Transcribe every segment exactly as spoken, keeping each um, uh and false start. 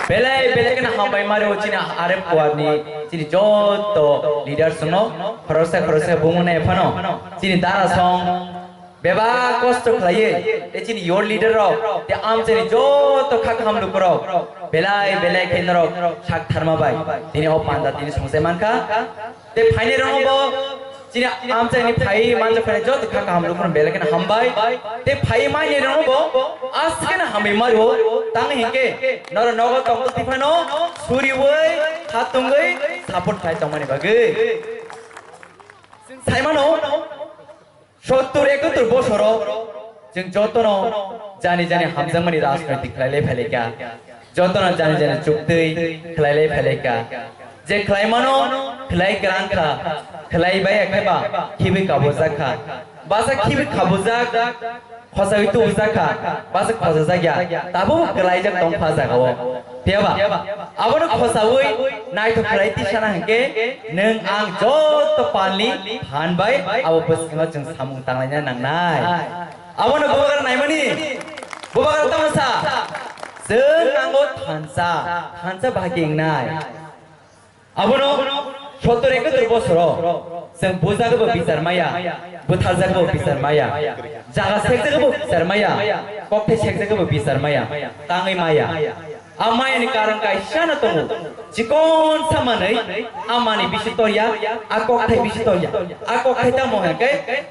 Belai belai kheno hambai mari o chini R F Kuar ni chini joto leaders no khoroksa khoroksa bumung nai phano chini dara song bebak kosto khlaiwi tei chini your leader rok tei amchaini joto kha kaham lukurok belai belai khe norok sak tharma bai tini o panda tini songchai mankha. Tei phainai rokno bo chini amchaini phai manjak phainai joto kha kaham rokno belai kheno hambai. Tei phai mainai rokno bo askeno hambai mario. Tang hinkhe norok nogo tongtwtwi phano suriwi khatungwi support khai tongmani bagwi. Saimano sottur ekottur bosoro chwng jotono jani jani hamjakmani rajnoitik khlailai phailaikha, jotono jani jani chuktwi khlailai phailaikha. Je khlaimano khlai kwrwngkha, khlai baiya khe ba khibwi kabujakha. Basa khibwi kabujak, khosawi tubujakha, basa khosajakya, tabuk kwlaijak tongkha jagao. Phiyaba, abono khosawi naithok khlai tisana hinkhe nwng ang joto palni phan bai abo bwskango chwng samung tanglaina nangnai. Abono bubagra naimani, bubagra tamo sa, chwng nango thansa, thansa bahai khe wngnai. Abono sottor ekottor bosoro chwng bujagabo bichar maya, butharjagabo bichar maya, jaga sekjagabo bichar maya, kokthai sekjagabo bichar maya, tangwi maya. A mayani karon kaisano tongo, chikon sa manwi a mani bisi torya, a kokthai bisi torya, a kokthai tamo hwnkhe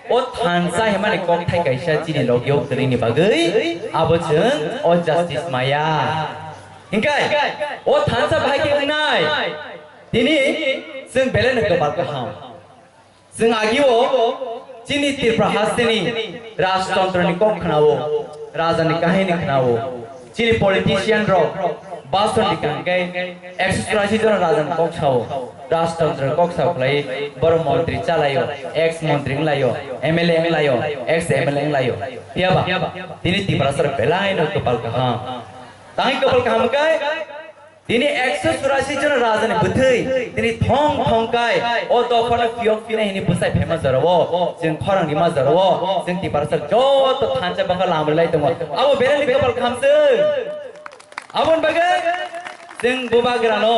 o thansa himani kokthai kaisa chini logio kwrwini bagwi abo chwng o justice maya. Hinkhe o thansa bahai khe wngnai. Tini chwng belai no kwpal kaham. Chwng agio chini Tripura hasteni rajtantroni kok khnao, rajani kahini khnao. Chini politician rok basoni kangke ekso churasi jon rajani kok sao. Rajtantroni kok sao khlai borok montri chalaio, ex montri wnglaio, M L A wnglaio, ex M L A wnglaio. Phiyaba tini Tiprasa rok belai no kwpal kaham. Tangwi kwpal kaham kai. Tini ekso churasi jon rajani bwthwi tini thong thong kai o dophano phiyok phina hini bwsai phaima jorao chwng khorang rima jorao chwng Tiprasa joto thansa bangkha lamri lai tongo. Abo belai ni kwpal khamswng. Aboni bagwi chwng bubagrano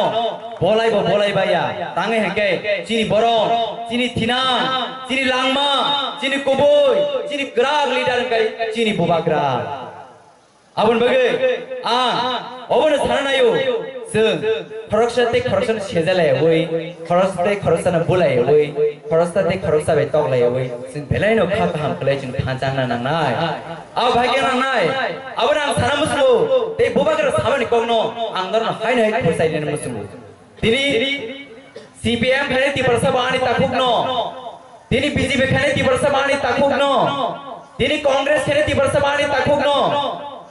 bolai bo bolai baya tangwi hwnkhe chini borok, chini thinang, chini langma, chini kubui, chini kwrak leader hwnkhe chini bubagra. Aboni bagwi ang obono sana naio, chwng khoroksa tei khoroksa no sejalaiwi, khoroksa tei khoroksa no bulaiwi, khoroksa tei khoroksa bai toklaiwi chwng belai no kha kaham khlai chwng thansa wngna nangnai. Abo bai khe nangnai, abono ang sana muchungo tei bubagra samani kokno ang norokno haino hai khurchai rwna muchungo. Tini C P M khainai Tiprasa bo ani takhukno. Tini B J P khainai Tiprasa bo ani takhukno. Tini Congress khainai Tiprasa bo ani takhukno.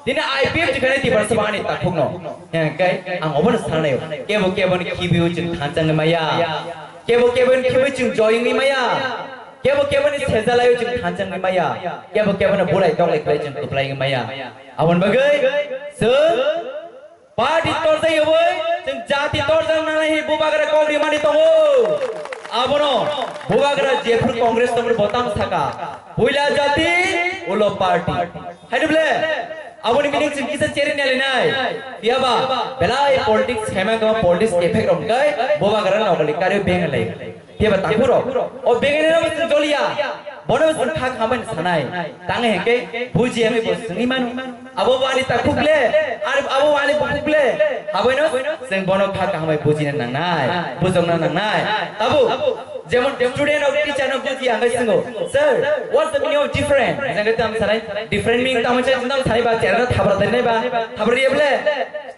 Tini I P F T khainai Tiprasa bo ani takhukno. Hengkai ang obono sanai. Kebo kebo ni khibiu chwng thansa wngwi maya. Kebo kebo ni khibiu chwng joy wngwi maya. Kebo kebo ni sejalaiu chwng thansa wngwi maya. Kebo kebo ni bulai toklai khlai chwng kwplai wngwi maya. Aboni bagwi chwng Party torjak yawi, chwng jati torjak nani hi bubagra kok rimani tongo. Abono bubagra jephru Congress tongmani bo tamo saka. Puila jati, ulo party. Haino ble, aboni meaning chwng kisa cheri neli nai. Phiyaba, belai politics khema khema politics effect romkai, bubagra nokoli kari beng lai. Phiya ba takhuk rok, o beginner rok chwng joliya, bono chwng kha khamani sanai. Tang hengke buji hengke bo swngwi mano. Abo bo ani takhuk le, ar abo bo ani bukhuk le, aboino chwng bono kha khamai bujina nangnai, bujokna nangnai. Tabuk, jemon student rok teacher no buji hengke swngwi, "Sir, what's the meaning of different?" Hengke tam sanai, "Different meaning tamo chai?" Tam sanai ba, chera thabra dai nai ba, thabra ye ble.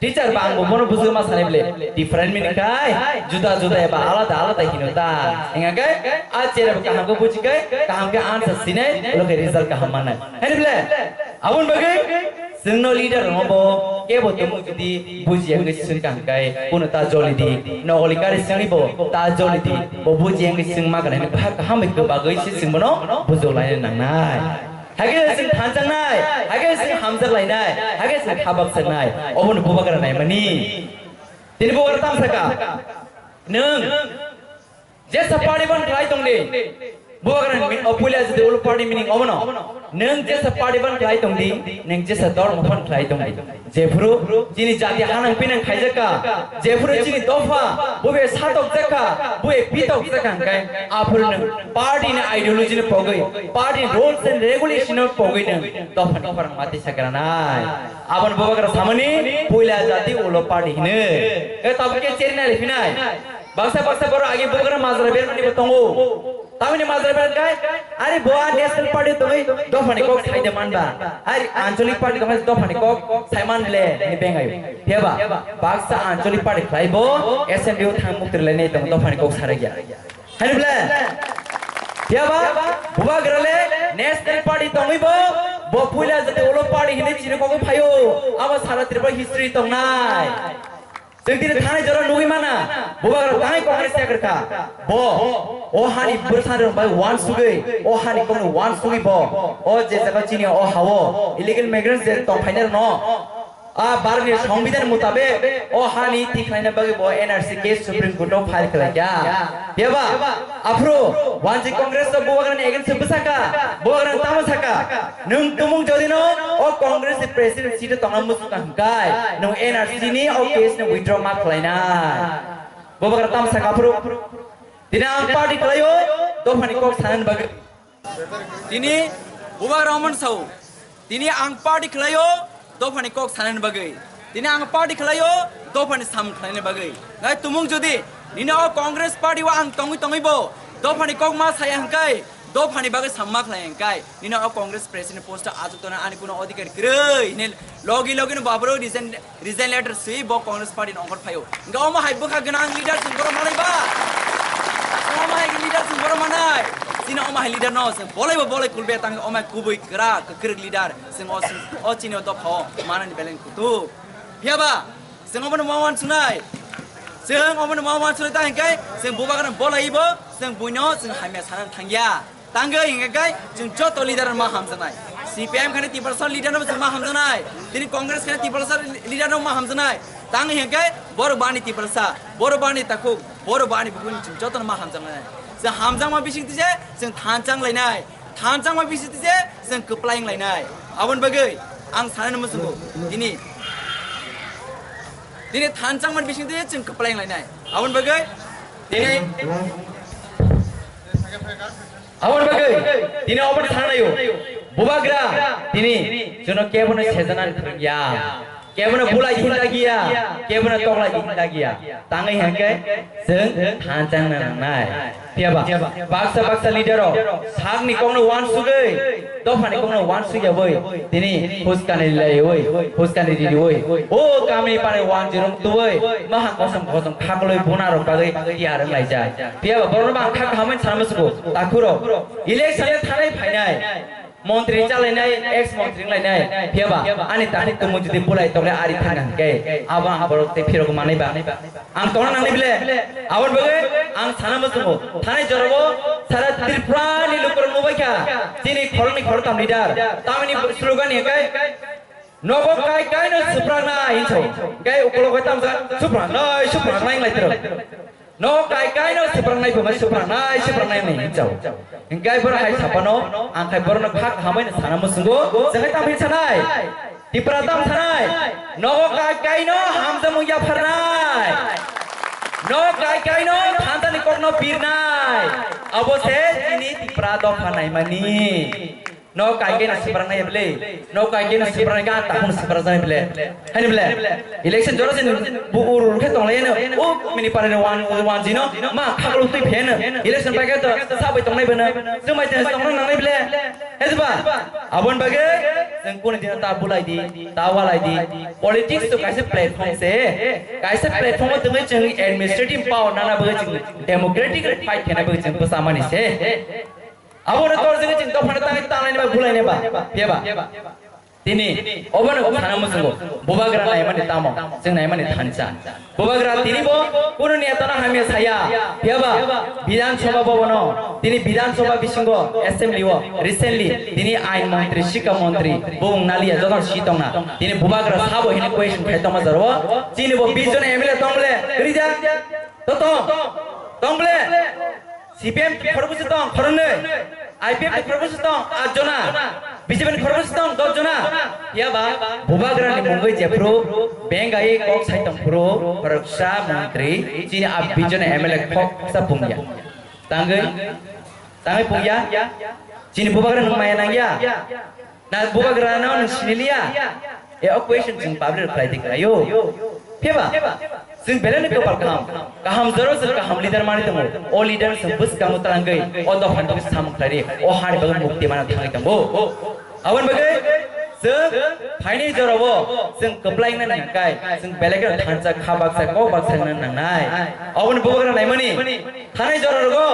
Teacher ba ang bo bono bujui ma sanai ble, different meaning kai, juda juda eba alada alada hino ta. Enga kai, a chere bo kaham khe buji kai, kaham khe answer sinai, ulo khe result kaham manai. Hani ble, aboni bagwi chwngno leader rokno bo kebo tongmung jodi bujiya wngwi swng kaham kai, bono ta joli di, nokoli kari swngwi bo ta joli di, bo bujiya wngwi swng ma kanai, bha kaham bai kwbagwi se chwng bono bujok laina nangnai. Hage chwng thanjaknai, hage chwng hamjaklainai, hage chwng khabak swngnai, obono bubagra naimani. Tini bubagra tamo saka, nwng jesa party ban khlai tongdi, Bubagra ni mi-, o puila jodi ulo party meaning obono. Nwng jesa party ban khlai tongdi, nwng jesa dormo ban khlai tongdi. Jephuru chini jati hanang pinang khaijakka, jephuru chini dopha, bube satok jakka, bube pitok jakka hwnkhe, aphuru nwng party ni ideology no pogwi, party ni rules and regulation no pogwi nwng dopha ni khorang mati sakranai. Aboni bubagra samani puila jati ulo party hino. E tabuk ke cheri nai phinai. Baksa baksa borok agi bubagra majra bermani bo tongo. Tamoni majra bermani kai, ari bo a national party tongwi dophani kok saide manba. Ari anchalik party tongwi dophani kok saiman le ni bengai. Phiyaba baksa anchalik party khlai bo assembly o thang muktir lai nai tong dophani kok sarai ya. Hani bla. Phiyaba bubagra le national party tongwi bo bo puila jati ulo party hinwi chini kok phaio. Abo sara Tripura history tongnai. Chwng tini thanai jora nugwi mana, bubagra tangwi Congress yakarkha. Bo, o hani bwsa rok bai wansugwi, o hani kokno wansugwi bo, o je jaga chini o hao, illegal migrants je tongphainai rokno, a Bharatni Songbidan mutabek, o hani tikhlaina bagwi bo N R C case Supreme Court o file khlaikha. Phiyaba, aphuru, wanji Congress o bubagrani against o bwsakha, bubagrani tamo sakha. Nwng tumung jodi no o Congress ni president seat o tongna muchung ka hwnkhe nwng N R C ni o case no withdraw ma khlainai. Bubagra tam sakha phuru. Tini ang party khlaio, dophani kok sanani bagwi. Tini bubagra oman sao. Tini ang party khlaio, dophani kok sanani bagwi. Tini ang party khlaio, dophani sam khlaina bagwi. Ngai tumung jodi nini o Congress party o ang tongwi tongwi bo dophani kok ma saya hwnkhe, dophani bagwi samma khlai hwnkhe, nini o Congress president post o achuk tona ani kuno adhikar kwrwi hwnwi logi logi no babro resign, resign letter swi bo Congress party no ongkhor phaio. Hwnkhe omo hai bwkha gwnang leader chwng borok manai ba? Omo hai leader chwng borok manai? Chini omo hai leader no chwng bolai bo bolai kulbe tang omo hai kubui kwrak kwrwk leader chwng o, o chini o dopha o manani beleng kutuk. Phiyaba chwng obono ma wansuknai. Chwng obono ma wansuknai ta hwnkhe chwng bubagrano bolaibo chwng buino chwng hamya sana thangya. Tangwi hwnkhe chwng joto leader ma hamjaknai. C P I M khani Tiprasa leader no chwng ma hamjaknai. Tini Congress khani Tiprasa leader no ma hamjaknai. Tangwi hwnkhe borok bani Tiprasa, borok bani takhuk, borok bani bukhuk chwng joto no ma hamjaknai. Chwng hamjakma bising tise chwng thanchang lainai. Thanchangma bising tise chwng kwplai wng lainai. Aboni bagwi ang sanani muchungo tini, tini thanchangma bising tise chwng kwplai wng lainai. Aboni bagwi tini, aboni bagwi tini obo sananaio. Bubagra tini chwngno kebono sejanani phwrwngya. Kebono bulai hinda giya, kebono toklai hinda giya. Tangwi hwnkhe chwng thanchang na nangnai. Phiyaba baksa baksa leader rok sakni kokno wansugwi, dophani kokno wansugyawi tini huskani laiwi, huskani ridiwi, o kamini pani wanjirok tuwi, maha kosom kosom khaklwi buna rok bagwi tiyar wnglaijak. Phiyaba borokno bang kha kahamwi sana musugo takhurok election le thanai phainai. Montri chalainai, ex montri wnglainai, phiyaba ani takhuk tumung jodi bulai tokle ari thangna hwnkhe, abo ang borok tei phirok manai ba. Ang tongna nangnai bile, aboni bagwi ang sana muchungo, thanai jorao sara Tripura ni lukurok nubaikha, chini khoroknwi khoroktham leader, tamni slogan hwnkhe, nogo kai kaino swprangnai hinso, hwnkhe ukologo tamsa swprangnai, swprangnai wnglaitwrwk. No kai kai no swprangnai buma swprangnai swprangnai hinwi hinjao. Hingkai borok hai sapano ang khai borokno kha kahamai no sana muchungo, jengkai tamo hinsanai. Tipra tam sanai. Nogo kai kai no hamjamung yapharnai. No kai kai no thansa ni kokno birnai. Abo se chini Tipra dopha naimani. No kaike no swprangnai bele, no kaike no swprangnai ga ta hwn swprangnai bele. Hani bele. Election jora sin bu ur ur khe tonglai no. O mini pare no wan wan jino ma khaklo twi phen. Election pai khe to sabai tongnai bena. Jumai te tongna nangnai bele. He ba. Abon bage jeng kuni dina ta bulai di, ta walai di. Politics to kaisa platform se. Kaisa platform to ngai jeng administrative power nana bage jeng democratic fight khena bage jeng pasamani se. Abo no tor jeng jeng dophano tangwi tanglai ni ba bulai ni ba. Phiyaba. Tini obo no sana muchungo. Bubagra naimani tamo. Jeng naimani thansa. Bubagra tini bo kuno ni etana hamya saya. Phiyaba. Bidhan Sabha bhavan o. Tini Bidhan Sabha bisingo assembly o. Recently tini ain montri, shikha montri. Bung nalia joton si tongna. Tini bubagra sabo hini question khai tongma jaro. Tini bo bish jon M L A tong bole. Rija. To tong. Tong bole. C P M khoroksa tong khoroknwi, I P F ni khoroksa tong at jona, B J P ni khoroksa tong dos jona. Phiya ba Bubagra ni mungwi jephru bengai kok sai tong phuru khoroksa montri chini a bijona M L A khoksa pungya. Tangwi, tangwi pungya. Chini Bubagra nung maya nangya. Na Bubagra no nung siniliya? E o question chwng public khlai di khlaio. Phiya ba? Chwng belai no kopal kaham. Kaham jora chwng kaham leader mani tongo. O leader chwng bwskango twlangwi o dophani bagwi samung khlai di. O hani bagwi mukti mana thangwi tongo. Aboni bagwi chwng phaini jorao chwng kwplai wngna nangkha kai. Chwng belai kheno thansa kha baksa kok baksa wngna nangnai. Aboni Bubagra naimani thanai jora rogo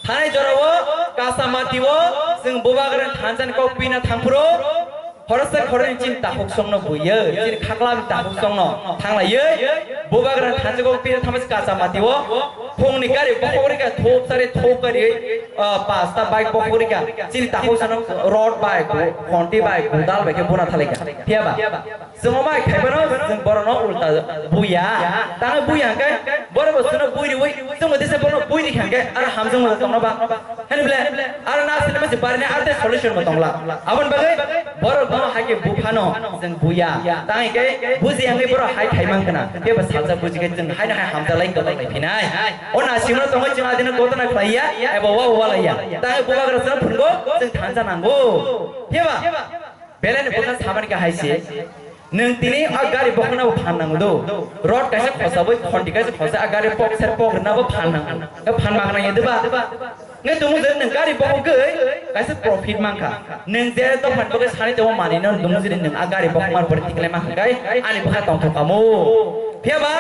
Thanai jorao kasa matio chwng Bubagrani thansa ni kok pina thangphuru, khoroksa khoroknwi chini takhuk songno buiyo, chini khaklabni takhuk songno thanglaiyo, Bubagrani thansa kok pina thangma kasa matio phungni gari bokhok rika thop sari thop gari, ah, pasta bike bokhok rika chini takhuk songno rod bai, khonti bai, godal bai khe buna thalika. Phiya ba? Chwng omo hai khaibano chwng borokno ulta buya. Tangwi buya hwnkhe borok bo chwngno bui riwi chwngbo tesa borokno bui rikha hwnkhe aro hamjakma tongno ba. Hani bole aro na sini masi barini aro tei solution bo tongla. Aboni bagwi borokno hai khe buphano chwng buya. Tangwi khe buji hwnkhe borok hai khai mankha na. Tei bo salsa buji khe chwng haino hai hamjaklai tonglaiphinai. O na simno tongwi chwng adino gotona khlaiya eba wa walaiya. Tangwi Bubagra chwngno phungo chwng thansa nango. Phiya ba? Belai ni bwkha samani khe hai se. Nwng tini a gari bokhokna bo phan nango do. Rod kaisa khosabwi khonti kaisa khosa a gari pok ser pok rwna bo phan nango. Khe phan mang nang ya diba? Nge tumu je nwng gari bokhogwi kaisa profit mankha. Nwng je dophani bagwi sani tongma manwi no tumu je nwng a gari bokhokma pore tiklai mankha kai ani bwkha tongthok kamo. Phiya ba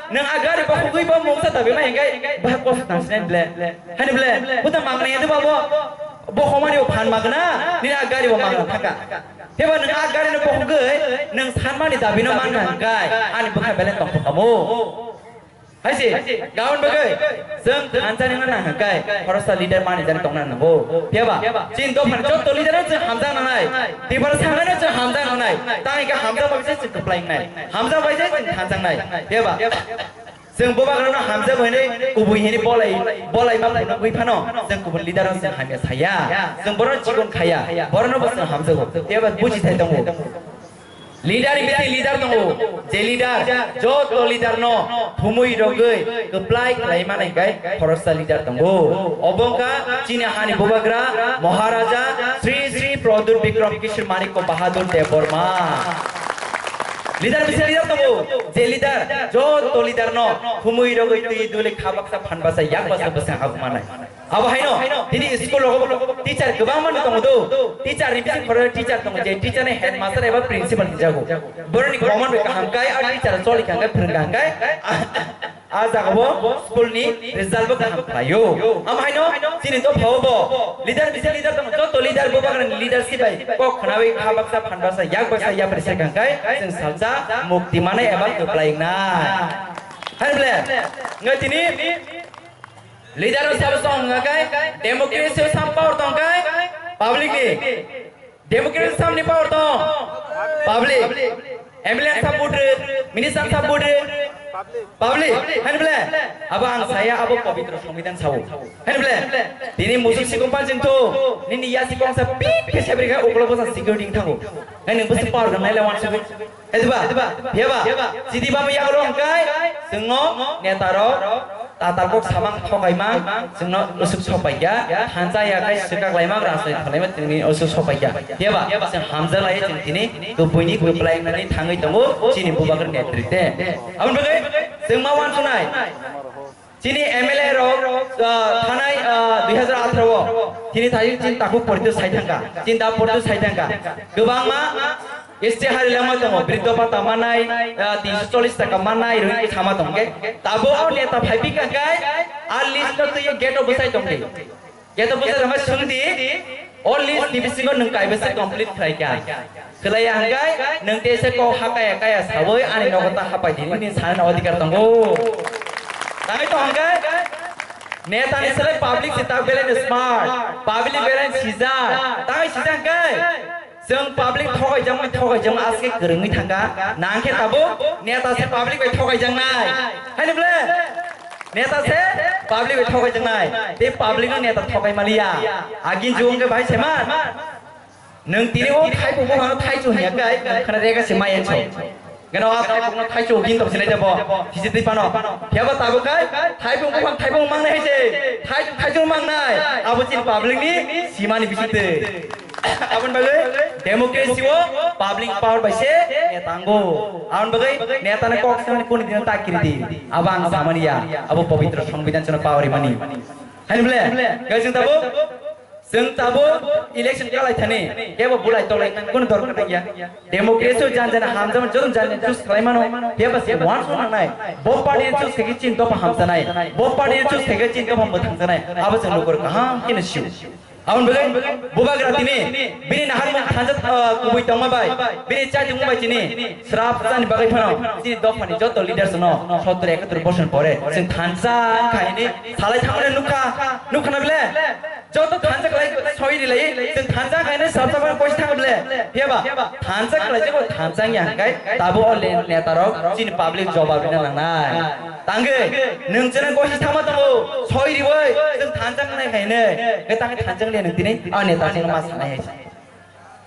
nwng a gari bokhogwi bo mungsa dabi ma hingkai bwkha kosa tangsinai ble. Hani ble, buta mang nang ya diba bo? Bokhokmani bo phan magna, nini a gari bo magna thangkha. Phiya ba nwng a gari no bokhogwi nwng sanmani dabi no mankha hwnkhe ani bwkha belai tongthok kamo. Hai se, gabon bagwi chwng thansa nangna nang hwnkhe khoroksa leader mani jani tongna nango. Phiya ba chini dophani jotto leader no chwng hamjak nangnai, Tiprasa no chwng hamjak nangnai, tang hwnkhe hamjak bagwi se chwng kwplai wngnai, hamjak bai se chwng thansa wngnai. Phiya ba? Chwng Bubagrano hamjak hwnwi kubui hwnwi bolai, bolai ma phunugwi phano chwng kubun leader-no chwng hamya saya. Chwng borokno chikon khaya, borokno bo chwng hamjago. Tei abo buji thai tongo. Leader ni bithi leader tongo. Je leader, joto leader-no thumui rogwi kwplai khlai manai khe khoroksa leader tongo. Obo wngkha chini hani Bubagra Maharaja Sri Sri Pradyut Bikram Kishore Manikya Bahadur Debbarma. Leader bisa leader tongo, je leader, joto leader no, khumui rogwi twi duli kha baksa phan baksa yak baksa bwsang abo manai. Abo haino, tini school rogo teacher kwbangma no tongo do, teacher ni bising khoro teacher tongo, je teacher ni headmaster eba principal hinjago. Boroni common bai kaham kai, a teacher choli kha kai, phwrwng kha kai. A jaga bo school ni result bo kaham khlaio. Am haino chini dophao bo leader bisa leader tong joto leader bo bagrani leadership bai kok khnawi kha baksa phan baksa yak baksa yapri se kangkai chwng salsa mukti manai eba kwplai wngnai. Hai ble ngai tini leader o sabo song ngakai democracy o sam power tongkai public ni. Democracy samni power tong. Public. M L A sa vote ri, minister sa vote ri. Public. Hani ble? Abo ang saya abo pabitra songbidan sao. Hani ble? Tini musuk sikung panjing tu. Nini yasi kong sa pit pit sebri ka uklo bosa security thango. Hani besi power nang naila wan sabi. Hediba? Heba? Sidi bama yagalo angkai. Sengno netaro. Tatal kok samang thokai mang, chwngno usuk sopai ya, thansa ya khai swkak lai mang, rajnoi thalai mang, chwngni usuk sopai ya. Phiya ba, chwng hamjak lai, chwng tini, kwpwini kwplai wngnani thangwi tongo, chini bubagra netrite. Aboni bagwi, chwng ma uansuknai, chini M L A rok, ah, thanai, ah, dui hazar atharo o, chini thai, chini takhuk porito sai thangkha, chini da porito sai thangkha. Kwbangma, S T hari lama tongo, briddo bhata manai, ah, tinsho chollish taka manai, rwi sama tong khe. Tabo o neta phai bika kai, a list no twi gate o bwsai tong di. Gate o bwsai tongma swng di, o list ni bisingo nwng kaibasa complete khlai kha. Khlai ya hwnkhe nwng tei se kok hakaya kaya sawi ani nogo ta hapai di, nini sanani odhikar tongo. Tangwi tong hwnkhe, neta ni selai public se ta belai no smart, public belai sijak, tangwi sijak hwnkhe, Chwng public thogaijak, thogaijak aske kwrwngwi thangkha. Nang khe tabuk neta se public bai thogaijak nai. Haino ble? Neta se public bai thokai tongnai. Tei public no neta thokai maliya. Agin juwng ke bahai se man. Nwng tini o thaiphung buphang thaichu hinya kai, nwng khana rega se mai enso. Gano a thaiphung no thaichu gin tong sinai jabo. Sisi twi pano. Phiya ba tabuk kai, thaiphung buphang thaiphung mangnai hai se. Thai, thaichu mangnai. Abo chin public ni simani bisite. Abon bagwi democracy o public power bai se neta ango. Abon bagwi neta ni kok sani kuni dino ta kiri di. Abo ang samani ya. Abo pobitro songbidan chano power imani. Hani bole, guys, yung tabo? Chwng tabuk election khlai thani, kebo bulai tolai nang kunu dorkar nang ya. Democracy o jan jan hamjama joto jan jan choose khlai mano, kebo se once o nangnai. Bo party ni choose khe chin dopha hamjanai. Bo party ni choose khe chin dopha mwthangjanai. Abo chwng lukur kaham khe no sio. Aboni bagwi bubagra tini bini naharmung thansa, ah, kubui tongma bai, bini chaitung bai chini srap chani bagwi phano chini dophani joto leaders no sottor ekattor bosor pore chwng thansa khaini salai thangmani nukha, nukha na bile? Joto thansa khlai soi rilai, chwng thansa khaina sab sab kois thang bile. Phiya ba thansa khlai jabo thansa ya hwnkhe tabo o le neta rok chini public jobab rina nangnai. Tangwi nwng chwng kois thangma tongo, soi riwi chwng thansa khlai khaine. Ke tangwi thansa le nwng tini o neta chwng ma sanai hai.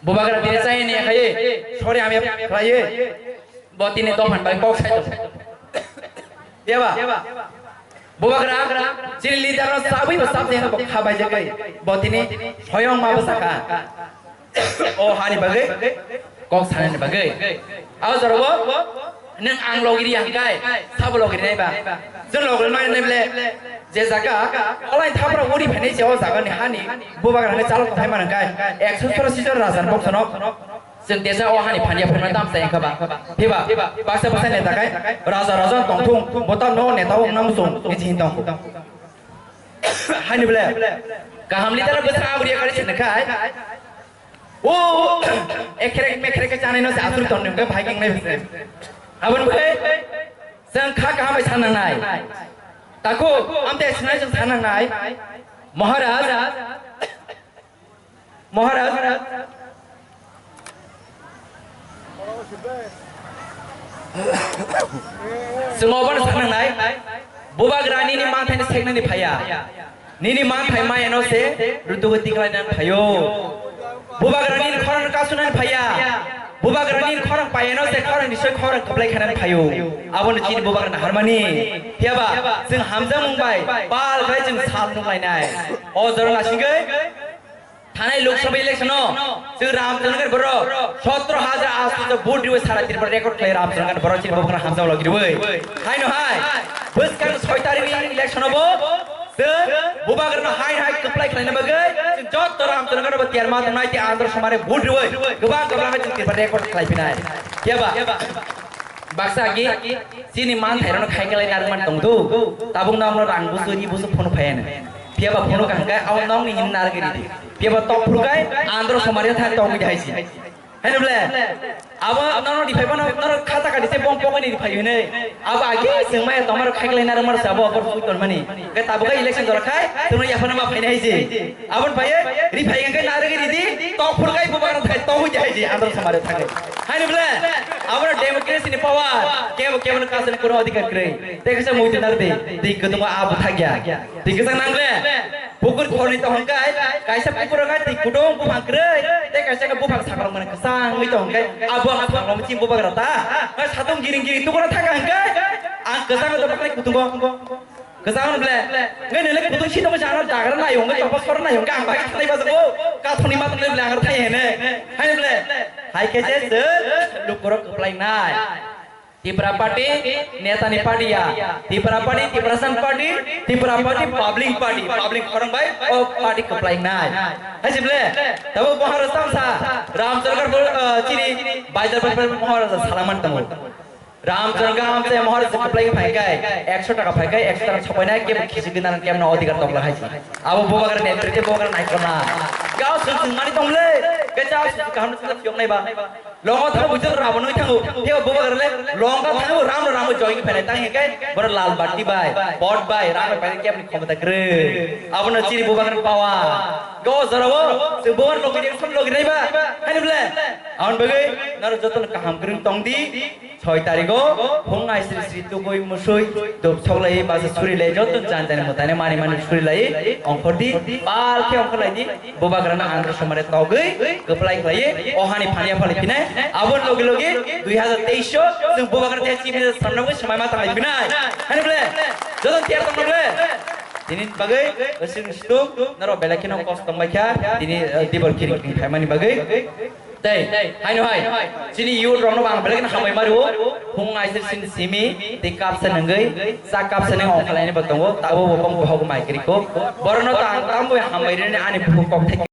Bubagra tini chai ni khai, sori ami khlai. Bo tini dophan bai kok sai tong. Phiya ba? Bubagra, chini leader no sabwi bo sab jeng bo kha bai jagwi. Bo tini soyong ma bwsakha. O hani bagwi, kok sanani bagwi. Abo jorabo nwng ang logiri yang kai, sabo logiri nai ba. Jeng logiri nai nai ble, je jaga, olai thapra uri phainai se o jaga ni hani, bubagra ni chalo thai man kai, ekso soro sijor rajan boksono. Chwng tesa o hani phania phunukna tam chai wngkha ba. Phiba, baksa baksa neta khai raja raja tongthung, bo tamno neta wng nang chwng, ngi chini tong. Hani bole, kaham leader bwsa abri kari chini khai. O, ekhrek mekhrek khe chanai no se asur ton nungkhe bhai keng nai bwse. Abon bhai, chwng kha kaham bai san nangnai. Takhuk, amte sinai chwng san nangnai. Maharaj, Maharaj, chwng obono sanangnai, bubagra nini manthai ni seknani phaiya, nini manthai mayano se rutugo tiklainani phaio, bubagra nini khorang kasunani phaiya, bubagra nini khorang payano se khorang ni soi khorang kwplai khanani phaio, abono chini bubagra naharmani, phiyaba chwng hamjakmung bai pal khlai chwng sal nunglainai, o jora lasingwi. Thanai Lok Sabha election o chwng Ramchandra Gari borok sotro hajar aatso vote riwi sara Tripura record khlai Ramchandra Gari borok chini bubagra hamjak logi riwi. Haino hai bwskang soi tarikh ni election o bo chwng bubagra no hai hai kwplai khlaina bagwi chwng jotto Ramchandra Gari bo tiyar ma tongnai tei Andhra Somare vote riwi kwbang kwbang chwng Tripura record khlai phinai. Phiyaba baksa agi chini manthai rok no khai kwlai narwk man tong do. Tabuk no amno rang busu ri busu phone phai ano. Phiyaba phone kaham khe abo nokni himna narwk ridi. Phiyaba tok phuru kai Andhra Somare thang tongwi hai si. Haino ble? Abo nono rifai bono nono khata kadi se bom pokoni rifai hwnwi. Abo agi chwng maya tongmaro khaklai naro maro sabo abor sui tonmani. Ke tabuk election dora khai chwngno yaphana ma phaina hai se. Abon phaye rifai hwnkhe narwgwi ridi tok phurkai bubagra thai tongwi hai se andro samare thangwi. Haino ble? Abo democracy ni power. Kebo kebo no kasani kono adhikar kwrwi. Tei kisa muitu nardi. Tei kwtungma abo thakya. Tei kisa nangle. Pukur khorni tong hwn kai, kaisa pukur o kai twi kutung buphang kwrwi, tei kaisa khe buphang saklang mani kwchang wngwi tong hwn kai, abo ang saklang chini bubagra ta. Nai satung giring giring tukuna thaka hwn kai, ang kwchang wngwi tong kutungo. Kwchang wng ble, ngai nile kutung si tongwi sa ano dagra nai hwn kai, chopos sor nai hwn kai, ang bai thai ba jago, kathoni ma tong ble ang thai hene. Hai ble, hai khe se se lukurok kwplai nai. Tipra Party, netani party ya. Tipra Party, Tiprasani party, Tipra Party, public party, public khorang bai, o party kwplai nai. Hai sible, tabo Maharaj tamsa, Ramchandra, eh, chini, Baijar Baijar Maharaj salaman tamo. Ramchandra amse Maharaj kwplai phai kai, ekso taka phai kai, ekso taka sopai nai, kebo khisi gina kebo na odhikar tokla hai si. Abo bubagra netritwe bubagra nai kona. Gao sung sung mani tongle, gacha sung kaham sung yok nai ba. Longo thango buitor rabo nui thango. Teo bubagra le longa thango ram ram join pele tang hekai. Boro lal batti bai, pot bai, ram bai pele kepni khomota kre. Abono chini bubagra pawa. Go jorabo, se bubagra logi de son logi nai ba. Hani bole. Aboni bagwi norok jotono kaham kwrwng tong di. Soi tarigo phung ai sri sri tugui musui dup soklai basa suri lai joto jan jan mwtaino mani mani suri lai ongkhor di, pal khe ongkhor lai di. Bubagrano andro somare togwi kwplai khlaiwi o hani phani aphani phinai. Aboni logi logi dui hazar teis o chwng bubagrano tei chief minister samnagwi swmai ma tanglai phinai. Hani bole joto tiyar tongma bole. Tini bagwi chwng situng norok belai kheno kosto tongbai kha tini, eh, dibor kiring kiring phaimani bagwi. Tei, haino hai, chini youth rokno bo ang belai kheno hambai mari o. Phung aisir sin simi, tei kapsa nangwi, sa kapsa nang ongkha laini bo tongo, tabo bo bong bohok mai kiri ko. Borokno to ang tamo hambai rwni ani bukhuk kok thai.